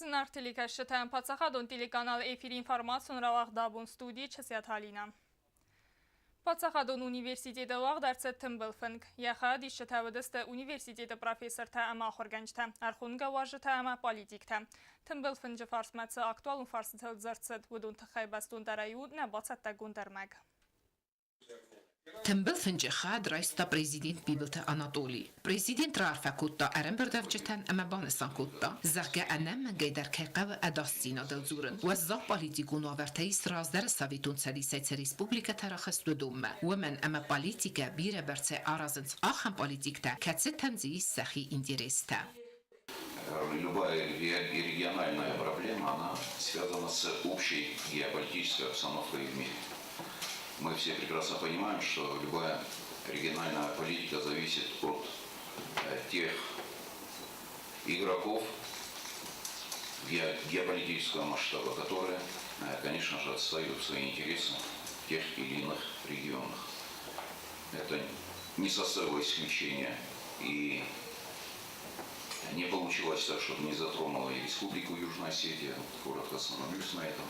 Зынаргъ телекӕсджытӕн паддзахадон телеканалы эфиры информацион рауагъд абон студийы Чысиаты Алинӕ. Паддзахадон университеты уагъд ӕрцыд тымбыл фынг. Йӕ хайадисджытӕ уыдысты университеты профессортӕ ӕмӕ ахуыргӕнджытӕ, ӕрхонгӕ уазджытӕ ӕмӕ политиктӕ. Тымбыл фынджы фарсмӕ цы актуалон фарстытыл дзырд цыд, уыдон тыххӕй бӕстондӕрӕй у нӕ бацӕттӕгонд ӕрмӕг. Тымбыл фынджы хӕд райста президент Бибылты Анатоли. Президент раарфӕ кодта ӕрӕмбырдуӕвджытӕн ӕмӕ банысан кодта, зӕгъгӕ, ӕнӕмӕнгӕй дӕр кӕй хъӕуы ӕдасдзинадыл дзурын. Уӕззау политикон уавӕртӕ ис раздӕры Советон Цӕдисӕй цы республикӕтӕ рахызт, уыдонмӕ, уымӕн ӕмӕ политикӕ бирӕбӕрцӕй аразынц ахӕм политиктӕ, кӕцытӕн дзы ис сӕхи интерестӕ. Любая региональная проблема, она связана с общей геополитической обстановкой в мире. Мы все прекрасно понимаем, что любая региональная политика зависит от тех игроков геополитического масштаба, которые, конечно же, отстают свои интересы в тех или иных регионах. Это не составило исключения и не получилось так, чтобы не затронула и Республику Южная Осетия, коротко остановлюсь на этом,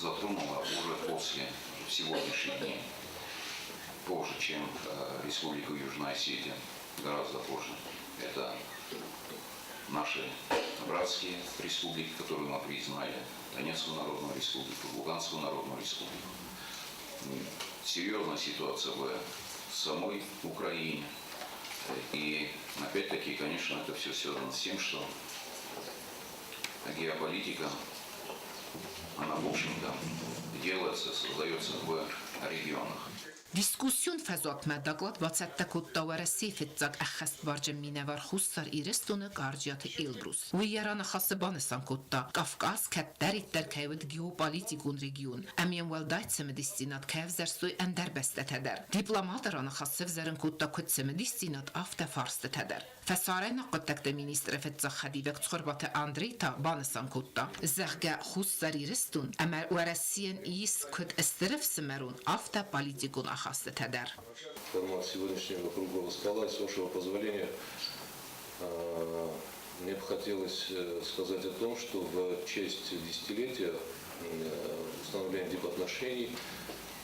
затронула уже после, в сегодняшний день, позже, чем Республику Южная Осетия, гораздо позже. Это наши братские республики, которые мы признали, Донецкую Народную Республику, Луганскую Народную Республику. Серьезная ситуация в самой Украине. И опять-таки, конечно, это все связано с тем, что геополитика, она, в общем-то, делается, создается в регионах. Дискуссион фӕзуатмӕ доклад бацӕттӕ кодта Уӕрӕсейы фыццаг ӕххӕстбарджын минӕвар Хуссар Ирыстоны Къарджиаты Эльбрус. Уый йӕ раныхасы банысан кодта, Кавказ кӕддӕриддӕр кӕй уыд геополитикон регион, ӕмӕ йӕм уӕлдай цымыдисдзинад кӕй ӕвзӕрстой ӕндӕр бӕстӕтӕ дӕр. Дипломаты раныхас сӕвзӕрын кодта куыд цымыдисдзинад, афтӕ фарстытӕ дӕр. Фӕсарӕйнаг хъуыддӕгты министры фыццаг хӕдивӕг Цхуырбаты Андрей та банысан кодта, зӕгъгӕ, Хуссар Ирыстон ӕмӕ Уӕрӕсейӕн ис куыд стыр ӕфсымӕрон, афтӕ политикон ахастытӕ дӕр. Формат сегодняшнего круглого стола, с вашего позволения, мне бы хотелось сказать о том, что в честь десятилетия установления дипотношений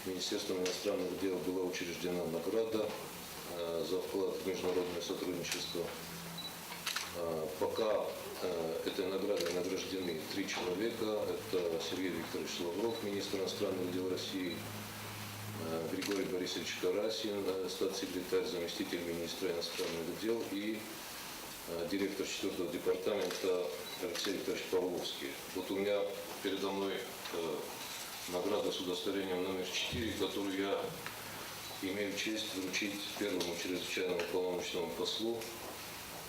Министерством иностранных дел была учреждена награда за вклад в международное сотрудничество. Пока этой наградой награждены три человека. Это Сергей Викторович Лавров, министр иностранных дел России, Григорий Борисович Карасин, статс-секретарь, заместитель министра иностранных дел и директор 4 департамента Алексей Викторович Павловский. Вот у меня передо мной награда с удостоверением номер 4, которую я имею честь вручить первому чрезвычайному полномочному послу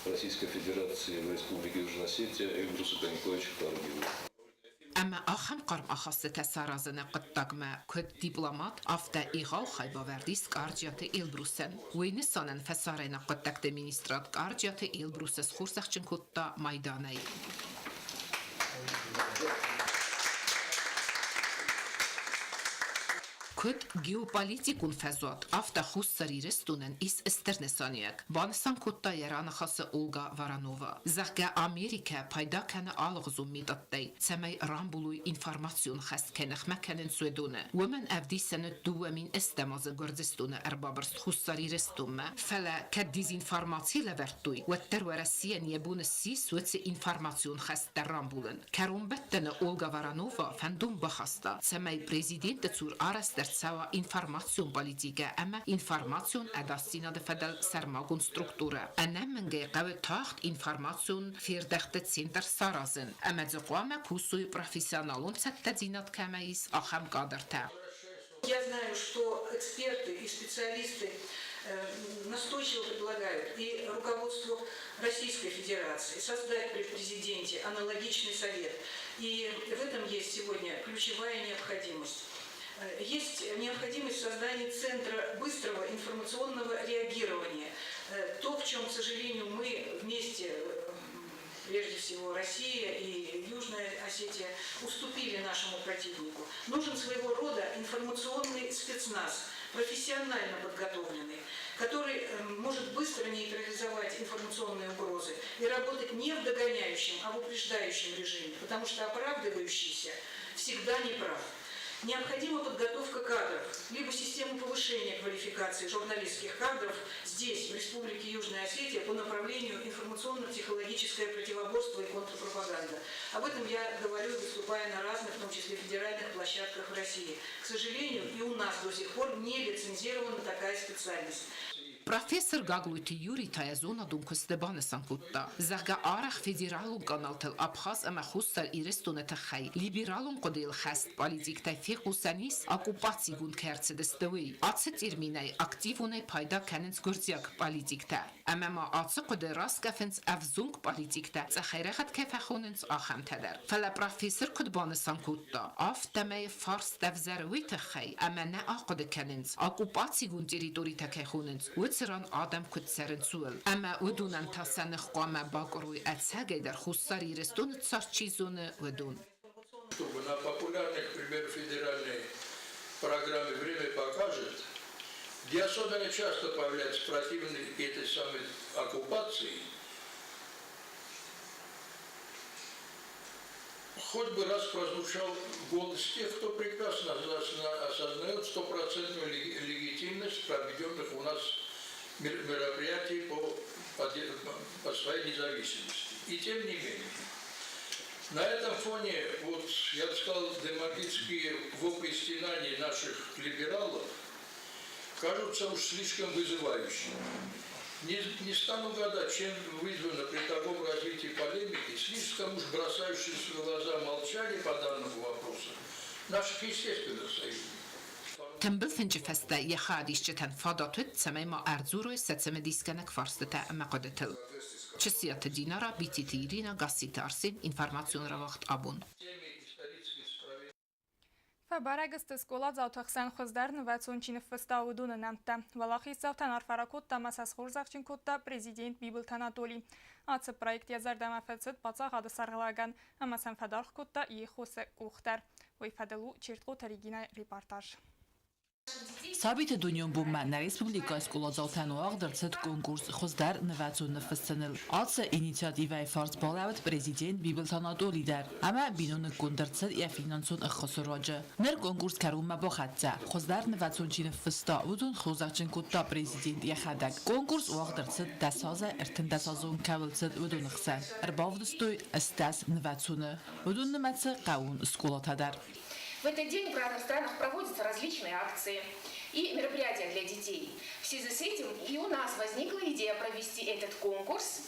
Российской Федерации в Республике Южная Осетия Эльбрусу Каниковичу Каргиеву. Ӕмӕ ахӕм хъарм ахастытӕ саразыны хъуыддагмӕ куыд дипломат, афтӕ егъау хайбавӕрд ис Къарджиаты Эльбрусӕн. Уый нысанӕн фӕсарӕйнаг хъуыддӕгты министрад Къарджиаты Эльбрусы схорзӕхджын кодта майданӕй. Куыд геополитикон фӕзуат, афтӕ Хуссар Ирыстонӕн ис стыр нысаниуӕг, банысан кодта йӕ раныхасы Ольга Воронова. Зӕгъгӕ, Америкӕ пайда кӕны алыгъуызон методтӕй, цӕмӕй рамбулой информацион хӕст кӕй ныхмӕ кӕнынц, уыдоны. Уымӕн ӕвдисӕн уыд 2008 азы Гуырдзыстоны ӕрбабырст Хуссар Ирыстонмӕ. Фӕлӕ кӕд дезинформаци лӕвӕрдтой, уӕддӕр Уӕрӕсейӕн йӕ бон ссис уыцы информацион хӕст дӕр рамбулын. Кӕронбӕттӕны Ольга Воронова фӕндон бахаста, цӕмӕй президенты цур арӕзт ӕрцӕуа информацион политикӕ ӕмӕ информацион ӕдасдзинады фӕдыл сӕрмагонд структурӕ. Ӕнӕмӕнгӕй хъӕуы тагъд информацион фердӕхты центр саразын, ӕмӕ дзы хъуамӕ кусой профессионалон цӕттӕдзинад кӕмӕ ис, ахӕм кадртӕ. Я знаю, что эксперты и специалисты настойчиво предлагают и руководству Российской Федерации создать при президенте аналогичный совет. И в этом есть сегодня ключевая необходимость. Есть необходимость в создании центра быстрого информационного реагирования. То, в чем, к сожалению, мы вместе, прежде всего Россия и Южная Осетия, уступили нашему противнику. Нужен своего рода информационный спецназ. Профессионально подготовленный, который может быстро нейтрализовать информационные угрозы и работать не в догоняющем, а в упреждающем режиме, потому что оправдывающийся всегда не прав. Необходима подготовка кадров, либо система повышения квалификации журналистских кадров здесь, в Республике Южная Осетия, по направлению информационно-психологическое противоборство и контрпропаганда. Об этом я говорю, выступая на разных, в том числе федеральных площадках в России. К сожалению, и у нас до сих пор не лицензирована такая специальность. Профессор Гаглойты Юри та йӕ зонадон куысты банысан кодта, зӕгъгӕ, арӕх федералон каналтыл Абхаз ӕмӕ Хуссар Ирыстоны тыххӕй либералон хъуыдыйыл хӕст политиктӕй фехъусӕн ис, оккупацигонд кӕй ӕрцыдысты, уый. Ацы терминӕй активонӕй пайда кӕнынц гуырдзиаг политиктӕ. Ӕмӕ ма ацы хъуыды раскъӕфынц ӕвзонг политиктӕ, цъӕхӕйрӕгъӕд кӕй фӕхонынц, ахӕмтӕ дӕр. Фӕлӕ профессор куыд банысан кодта, афтӕмӕй фарст ӕвзӕры уый тыххӕй, ӕмӕ нӕ ахъуыды кӕнынц, оккупацигонд территоритӕ кӕй хонынц, уыцы ран адӕм куыд цӕрынц, ууыл. Ӕмӕ уыдонӕн та сӕ ных хъуамӕ бакъуырой ӕцӕгӕйдӕр Хуссар Ирыстоны цард чи зоны, уыдон. Чтобы на популярных, к примеру, федеральной программе «Время покажет», где особенно часто появляются противники этой самой оккупации, хоть бы раз прозвучал голос тех, кто прекрасно осознает стопроцентную легитимность проведенных у нас мероприятий по своей независимости. И тем не менее, на этом фоне, вот, я бы сказал, демагогические вопли и стенания наших либералов кажутся уж слишком вызывающими. Не стану гадать, чем вызвано при таком развитии полемики слишком уж бросающиеся в глаза молчание по данному вопросу наших естественных союзников. Тымбыл фынджы фӕстӕ йӕ хайадисджытӕн фадат уыд, цӕмӕй ма ӕрдзурой сӕ цымыдисгӕнӕг фарстытӕ ӕмӕ хъуыдытыл. Чысиаты Динара, Битеты Ирина, Гасситы Арсен, информацион рауагъд Абон. Фӕбӕрӕг сты скъоладзауты хсӕн хуыздӕр нывӕцон чи ныффыста, уыдоны нӕмттӕ. Уӕлахиздзаутӕн арфӕ ракодта ӕмӕ сӕ схорзӕхджын кодта президент Бибылты Анатоли. Ацы проект йӕ зӕрдӕмӕ фӕцыд паддзахады сӕргълӕгӕн ӕмӕ сӕм фӕдаргъ кодта йе ххуысы къух дӕр. Уый фӕдыл у Чертхъоты Регинӕйы репортаж. Сабиты дунеон бонмӕ нӕ республикӕйы скъоладзаутӕн уагъд ӕрцыд конкурс «Хуыздӕр нывӕцон ныффыссыныл». Ацы инициативӕйы фарс балӕууыд президент Бибылты Анатоли дӕр ӕмӕ биноныггонд ӕрцыд йӕ финансон ӕххуысы руаджы. Ныр конкурс кӕронмӕ бахӕццӕ. Хуыздӕр нывӕцон чи ныффыста, уыдон хорзӕхджын кодта президент йӕхӕдӕг. Конкурс уагъд ӕрцыд дӕсазӕй ӕртындӕсазон кӕуыл цыд, уыдоны хсӕн. Ӕрбавдыстой 80 нывӕцоны. Уыдон нымӕцы хъӕууон скъолатӕ дӕр. В этот день в разных странах проводятся различные акции и мероприятия для детей. В связи с этим и у нас возникла идея провести этот конкурс,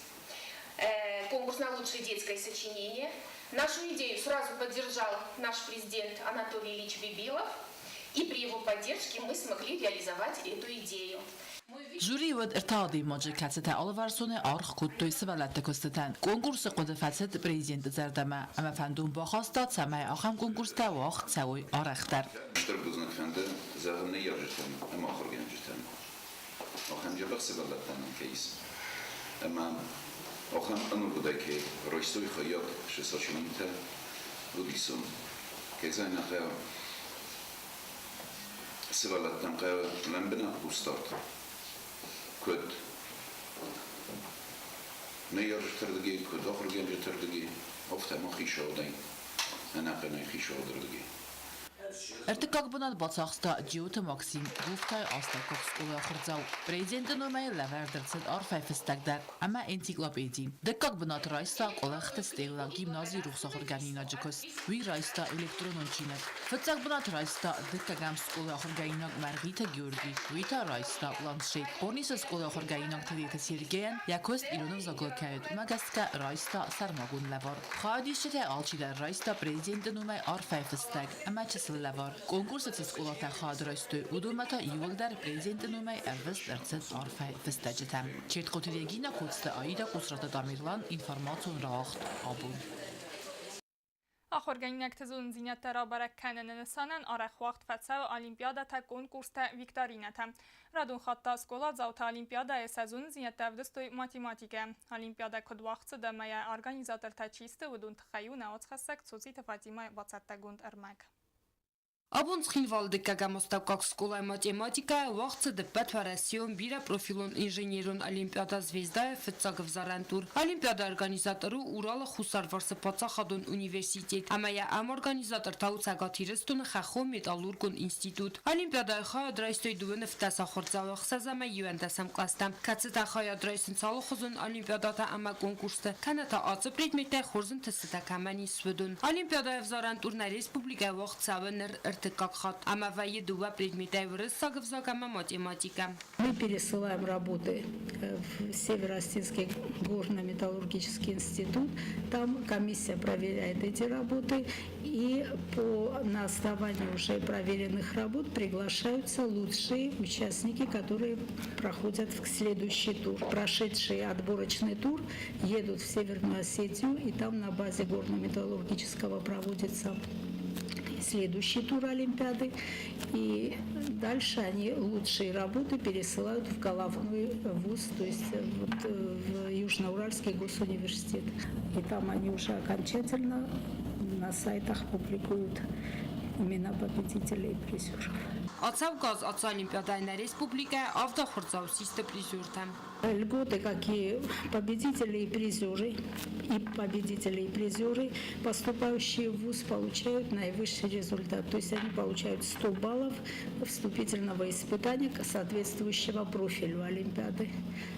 конкурс на лучшее детское сочинение. Нашу идею сразу поддержал наш президент Анатолий Ильич Бибилов, и при его поддержке мы смогли реализовать эту идею. Жюри уыд ӕртӕ адӕймаджы, кӕцытӕ алыварсонӕй аргъ кодтой сывӕллӕтты куыстытӕн. Конкурсы хъуыды фӕцыд президенты зӕрдӕмӕ ӕмӕ фӕндон бахаста, цӕмӕй ахӕм конкурстӕ уагъд цӕуой арӕхдӕр. Стыр бузныг фӕнды зӕгъын ныййарджытӕн ӕмӕ ахуыргӕнджытӕн, ахӕм дзӕбӕх сывӕллӕттӕ нын кӕй ис ӕмӕ ахӕм ӕнувыдӕй кӕй райстой хайад сӕ сочиненитӕ уыдисон. Кӕй зӕгъын ӕй хъӕуы, сывӕллӕттӕн хъӕуы лӕмбынӕг хъусдард, куыд ныййарджыты рдыгӕй, куыд ахуыргӕнджыты рдыгӕй, афтӕ ма хицаудӕй, ӕнӕхъӕнӕй хицауады рдыгӕй. Ӕртыккаг бынат бацахста Джиоты Максим, Гуфтайы астӕуккаг скъолайы ахуырдзау. Президенты номӕй лӕвӕрд ӕрцыд арфӕйы фыстӕг дӕр ӕмӕ энциклопеди. Дыккаг бынат райста Къуылыхты Стелла, гимназийы рухсахуыргӕнинаджы куыст. Уый райста электронон чиныг. Фыццаг бынат райста дыккӕгӕм скъолайы ахуыргӕнинаг Мӕргъиты Георгий. Уый та райста планшет. Хъорнисы скъолайы ахуыргӕнинаг Тедеты Сергейӕн йӕ куыст ирон ӕвзагыл кӕй уыд, уымӕ гӕсгӕ райста сӕрмагонд лӕвар. Хайадисджытӕй алчидӕр райста президенты номӕй арфӕйы фыстӕг ӕмӕ чысыл лӕвар. Конкурсы цы скъолатӕ хайад райстой, уыдонмӕ та иууылдӕр президенты номӕй ӕрвыст ӕрцыд арфӕйы фыстӕджытӕ. Четкоты Регина, Коцты Аида, Къусраты Тамерлан, информацион рауагъд абон. Ахуыргӕнинӕгты зонындзинӕдтӕ рабӕрӕг кӕныны нысанӕн арӕх уагъд фӕцӕуы олимпиадӕтӕ, конкурстӕ, викторинӕтӕ. Радон хатт та скъоладзаутӕ олимпиадӕйы сӕ зонындзинӕдтӕ ӕвдыстой математикӕйӕ. Олимпиадӕ куыд уагъд цыд ӕмӕ йӕ организатортӕ чи сты, уыдон тыххӕй у нӕ уацхӕссӕг Цоциты Фатимӕйы бацӕттӕгонд ӕрмӕг. Абон Цхинвалы дыккӕгӕм астӕуккаг скъолайы математикӕйӕ уагъд цыд ӕппӕтуӕрӕсейон бирӕпрофилон инженерон олимпиадӕ «Звезда-йы» фыццаг ӕвзарӕн тур. Олимпиадӕйы организатор у Уралы Хуссарварсы паддзахадон университет ӕмӕ йӕ ӕморганизатор та у Цӕгат Ирыстоны хӕххон-металлургон институт. Олимпиадӕйы хайад райстой дыууын ӕвддӕс ахуырдзауы ӕхсӕз ӕмӕ иуӕндӕсӕм кълӕстӕм, кӕцытӕ хайад райсынц алыхуызон олимпиадӕтӕ ӕмӕ конкурсты, кӕнӕ та ацы предметтӕй хорз ӕнтыстытӕ кӕмӕн ис, уыдон. Олимпиадӕйы ӕвзарӕн тур нӕ республикӕйы уагъд цӕуы ныр ӕртыккаг хатт ӕмӕ вӕййы дыууӕ предметӕй уырыссаг ӕвзаг ӕмӕ математикӕ. Мы пересылаем работы в Северо-Осетинский горно-металлургический институт. Там комиссия проверяет эти работы, и на основании уже проверенных работ приглашаются лучшие участники, которые проходят в следующий тур. Прошедшие отборочный тур едут в Северную Осетию, и там на базе горно-металлургического проводится следующий тур Олимпиады. И дальше они лучшие работы пересылают в головной вуз, то есть вот в Южноуральский госуниверситет. И там они уже окончательно на сайтах публикуют имена победителей и призеров. Ацӕугӕ аз ацы олимпиадӕйы нӕ республикӕйы авд ахуырдзау систы призертӕ. Льготы, какие победители и призеры, и победители и призеры, поступающие в ВУЗ, получают наивысший результат. То есть они получают 100 баллов вступительного испытания, соответствующего профилю Олимпиады.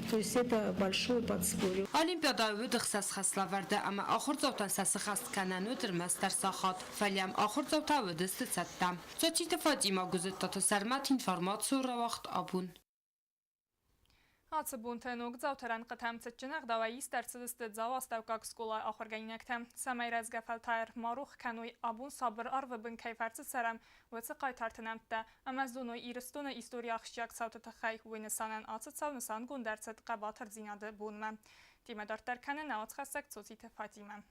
То есть это большое подспорье. Олимпиадӕйы уыд ӕхсӕз хӕслӕвӕрды ӕмӕ ахуырдзаутӕн сӕ сыххӕст кӕнӕн уыд ӕрмӕстдӕр сахат. Фӕлӕ йӕм ахуырдзаутӕ уыдысты цӕттӕ. Цоциты Фатимӕ Гуызыдтаты Сӕрмӕт информацион рауагъд абон. Ацы бонтӕ ногдзауты рӕнхъытӕм цытджын ӕгъдауӕй ист ӕрцыдысты Дзауы астӕуккаг скъолайы ахуыргӕнинӕгтӕ. Цӕмӕй рӕзгӕ фӕлтӕр ма рох кӕной, абон сабыр арвы бын кӕй фӕрцы цӕрӕм, уыцы хъайтарты нӕмттӕ ӕмӕ зоной Ирыстоны историйы ахсджиаг цауты тыххӕй, уый нысанӕн ацы цау нысангонд ӕрцыд хъӕбатырдзинады бонмӕ. Темӕ дарддӕр кӕны нӕ уацхӕссӕг Цоциты Фатимӕ.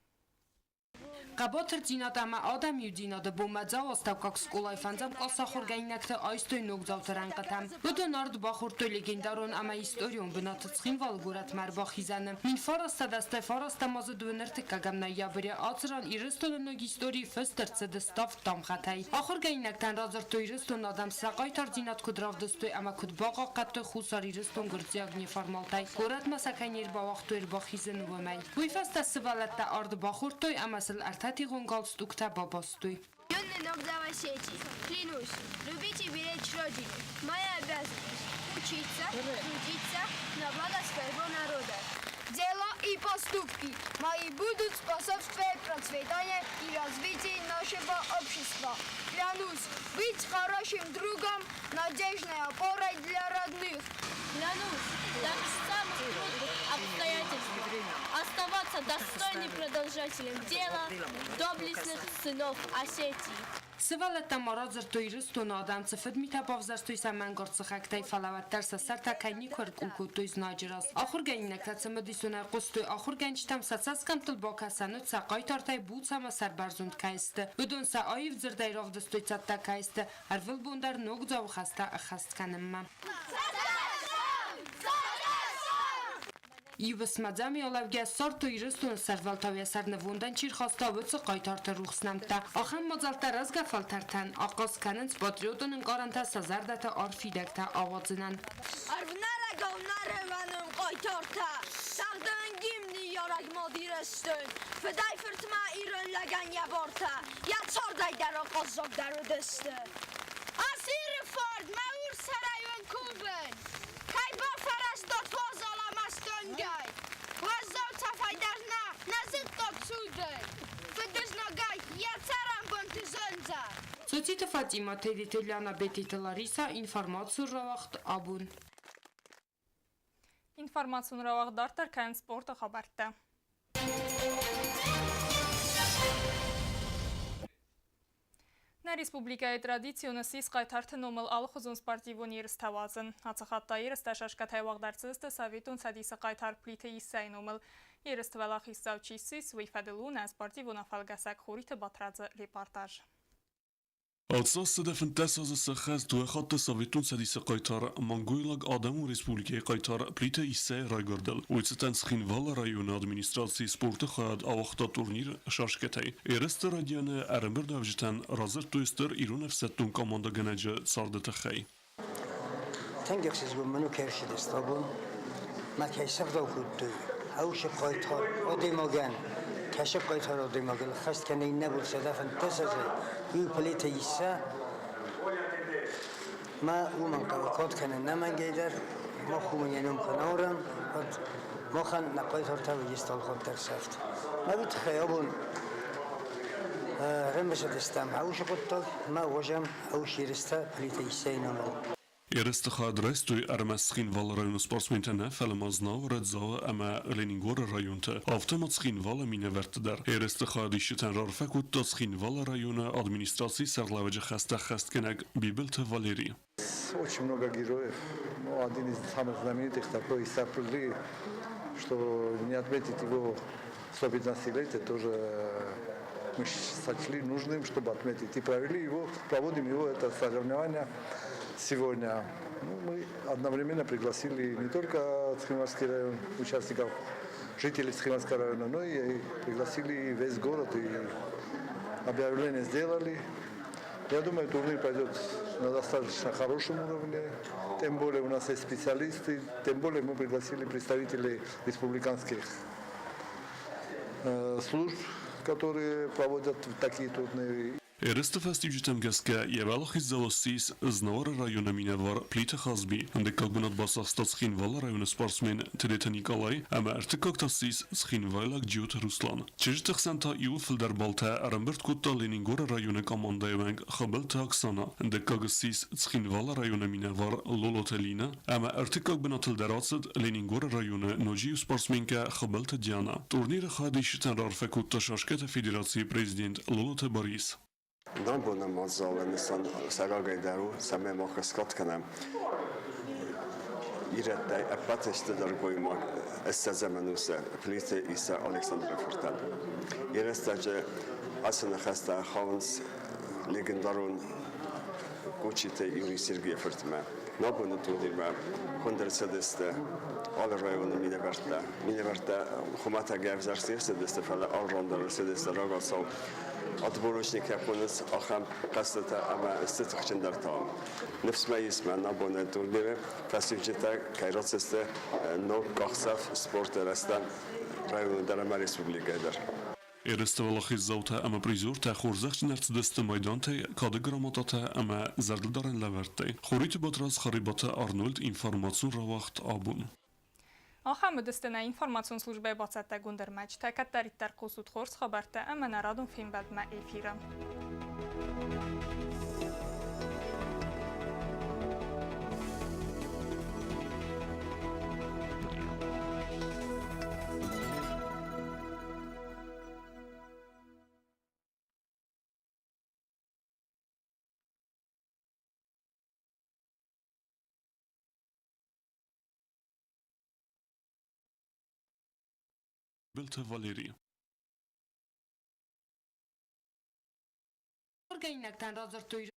Хъӕбатырдзинад ӕмӕ адӕмы иудзинады бонмӕ Дзауы астӕуккаг скъолайы фӕндзӕм къласы ахуыргӕнинӕгты айстой ногдзауты рӕнхъытӕм. Уыдон ард бахордтой легендарон ӕмӕ историон бынаты Цхинвалы горӕтмӕ ӕрбахизӕны. 1989 азы дыууын ӕртыккӕгӕм ноябры ацы ран Ирыстоны ног историйы фыст ӕрцыд ставд дамгъӕтӕй. Ахуыргӕнинӕгтӕн радзырдтой Ирыстоны адӕм сӕ хъайтардзинад куыд равдыстой ӕмӕ куыд бахъахъхъӕдтой Хуссар Ирыстон гуырдзиаг неформалтӕй, горӕтмӕ сӕ кӕй не рбауагътой ӕрбахизын, уымӕй. Уый фӕстӕ сывӕллӕттӕ ард бахордтой ӕмӕ сыл ӕртӕтигъон галстуктӕ бабастой. Юный ногдзау Осетии, клянусь, любить и беречь Родину. Моя обязанность – учиться, трудиться на благо своего народа. Дела и поступки мои будут способствовать процветанию и развитию нашего общества. Клянусь быть хорошим другом, надежной опорой для родных. Клянусь, даже в самых трудных обстоятельствах оставаться достойным продолжателем дела доблестных сынов Осетии. Сывӕллӕттӕ ма радзырдтой Ирыстоны адӕм цы фыдмитӕ бавзӕрстой сӕ мӕнгард сыхӕгтӕй, фӕлӕ уӕддӕр сӕ сӕртӕ кӕй никуы ӕркъул кодтой знаджы раз. Ахуыргӕнинӕгтӕ цымыдисонӕй хъуыстой ахуыргӕнджытӕм, сӕ цӕсгӕмттыл бакӕсӕн уыд, сӕ хъайтартӕй буц ӕмӕ сӕрбӕрзонд кӕй сты. Уыдон сӕ аив дзырдӕй равдыстой цӕттӕ кӕй сты ӕрвылбон дӕр ногдзауы хӕстӕ ӕххӕст кӕнынмӕ. Иу уысмӕ алӕугӕ ссардтой Ирыстоны сӕрвӕлтау йӕ сӕрнывондӕн чи рхаста, уыцы хъайтарты рухс нӕмттӕ. Ахӕм мадзӕлттӕ рӕзгӕ фӕлтӕртӕн ахъаз кӕнынц патриотон ӕнкъарӕнтӕ сӕ зӕрдӕты арф фидӕгтӕ ауадзынӕн. Ӕрвнӕрӕгау нӕрӕвӕнон хъайтартӕ, цӕгъдӕн гимн ныййарӕг мад Ирыстон, фыдӕй-фыртмӕ ирон лӕгӕн йӕ бартӕ, йӕ цардӕй дӕр ахъаззагдӕр уыдысты. Ацы Иры фарн мӕ урс сӕрӕй уын кувын, кӕй бафӕрӕзтат уазал ӕмӕ стонгӕй, уӕззау цӕфӕй дӕр нӕ, нӕ зыдтат цудын, фыдызнагӕй йӕ цӕрӕнбонты зондзӕн. Цоциты Фатимӕ, Тедеты Ляна, Бететы Лариса, информацион рауагъд абон. Информацион рауагъд дарддӕр кӕнынц спорты хабӕрттӕ. Нӕ республикӕйы традицион ссис хъайтарты номыл алыхуызон спортивон ерыстӕ уадзын. Ацы хатт та ерыстӕ шашкӕтӕй уагъд ӕрцыдысты Советон Цӕдисы хъайтар Плиты Иссӕйы номыл. Ерысты уӕлахиздзау чи ссис, уый фӕдыл у нӕ спортивон афӕлгӕсӕг Хуриты Батрадзы репортаж. Ацы 115 азы сӕххӕст дыууӕ хатты Советон Цӕдисы хъайтар, Монгойлаг Адӕмон Республикӕйы хъайтар Плиты Иссӕйы райгуырдыл. Уый цытӕн Цхинвалы районы администрацийы спорты хайад ауагъта турнир шашкӕтӕй. Ерысты райдианы ӕрӕмбырдуӕвджытӕн радзырдтой стыр ирон ӕфсӕддон командӕгӕнӕджы царды тыххӕй. Тынг ӕхсызгон мын у кӕрсыдыст абон. Мӕ кӕй сӕгъдау кодтой, ӕвшы хъайтар адӕймагӕн, кӕсы хъайтар адӕймагыл хӕст кӕнӕ иннӕ бон 115 азы, уый Плиты Иссӕ. Мӕ уымӕн хъӕуы кад кӕнын нӕмӕнгӕй дӕр, мах уымӕн йӕ ном куы нӕ уырӕм, уӕд махӕн нӕ хъайтартӕ уыдис талхатдӕр сӕфт. Мӕ уый тыххӕй абон рымысыдыстӕм ӕвшы хъуыддаг, мӕ уазӕм ӕвш ерыстӕ Плиты Иссӕйы номыл. Ерысты хайад райстой ӕрмӕст Цхинвалы районы спортсментӕ нӕ, фӕлӕ ма Знауыры, Дзауы ӕмӕ Ленингоры районты, афтӕ ма Цхинвалы минӕвӕртты дӕр. Ерысты хайадисджытӕн раарфӕ кодта Цхинвалы районы администрацийы сӕргълӕууӕджы хӕстӕ ӕххӕстгӕнӕг Бибылты Валери. Очень много героев. Ну, один из самых знаменитых такой Исса Пли, что не отметить его 115-летие тоже мы сочли нужным, чтобы отметить. И провели его, проводим его это соревнование сегодня. Ну, мы одновременно пригласили не только Цхинвальский район, участников, жителей Цхинвальского района, но и пригласили весь город и объявление сделали. Я думаю, турнир пойдет на достаточно хорошем уровне. Тем более у нас есть специалисты, тем более мы пригласили представителей республиканских служб, которые проводят такие турниры. Ерысты фӕстиуджытӕм гӕсгӕ йӕ уӕлахиздзау ссис Знауыры районы минӕвар Плиты Хазби, дыккаг бынат бацахста Цхинвалы районы спортсмен Тедеты Николай ӕмӕ ӕртыккаг та ссис цхинвайлаг Джиоты Руслан. Чызджыты хсӕн та иууыл фылдӕр баллтӕ ӕрӕмбырд кодта Ленингоры районы командӕйы уӕнг Хабӕлты Оксана, дыккаг ссис Цхинвалы районы минӕвар Лолоты Лина ӕмӕ ӕртыккаг бынатыл дӕр ацыд Ленингоры районы ноджы иу спортсменкӕ Хабӕлты Диана. Турниры хайадисджытӕн раарфӕ кодта шашкӕты федерацийы президент Лолоты Борис. Нӕ боны мадзалы нысан сӕйрагӕй дӕр у, цӕмӕй мах скад кӕнӕм ирӕттӕй ӕппӕты стырдӕр гоймаг ссӕдзӕм ӕнусы Плиты Иссӕ Александры фыртӕн. Йӕ рӕстӕджы ацы ныхӕстӕ хауынц легендарон Кочиты Юрий Сергейы фыртмӕ. Нӕ боны турнирмӕ хуынд ӕрцыдысты алы районы минӕвӕрттӕ. Минӕвӕрттӕ хуымӕтӕг ӕвзӕрст не рцыдысты, фӕлӕ алы ран дӕр ӕрцыдысты рагацау отборочник хонынц ахӕм хъӕзтытӕ ӕмӕ сты тыхджындӕртӕ. Ныфс мӕ ис, мӕ абоны турниры фӕстиуджытӕ кӕй рацыдысты ног къахдзӕф спорты рӕзтӕн районы дӕр ӕмӕ республикӕйы дӕр. Ерысты уӕлахиздзаутӕ ӕмӕ призертӕ хорзӕхджын ӕрцыдысты майдантӕй, кады грамотатӕ ӕмӕ зӕрдылдарӕн лӕвӕрттӕй. Хуриты Батрадз, Харебаты Арнольд информацион рауагъд абон. Ахӕм уыдысты нӕ информацион службӕйы бацӕттӕгонд ӕрмӕджытӕ. Кӕддӕриддӕр хъусут хорз хабӕрттӕ ӕмӕ нӕ радон фембӕлдмӕ эфиры. Бибылты Валери. Ахуыргӕнинӕгтӕн радзырдтой.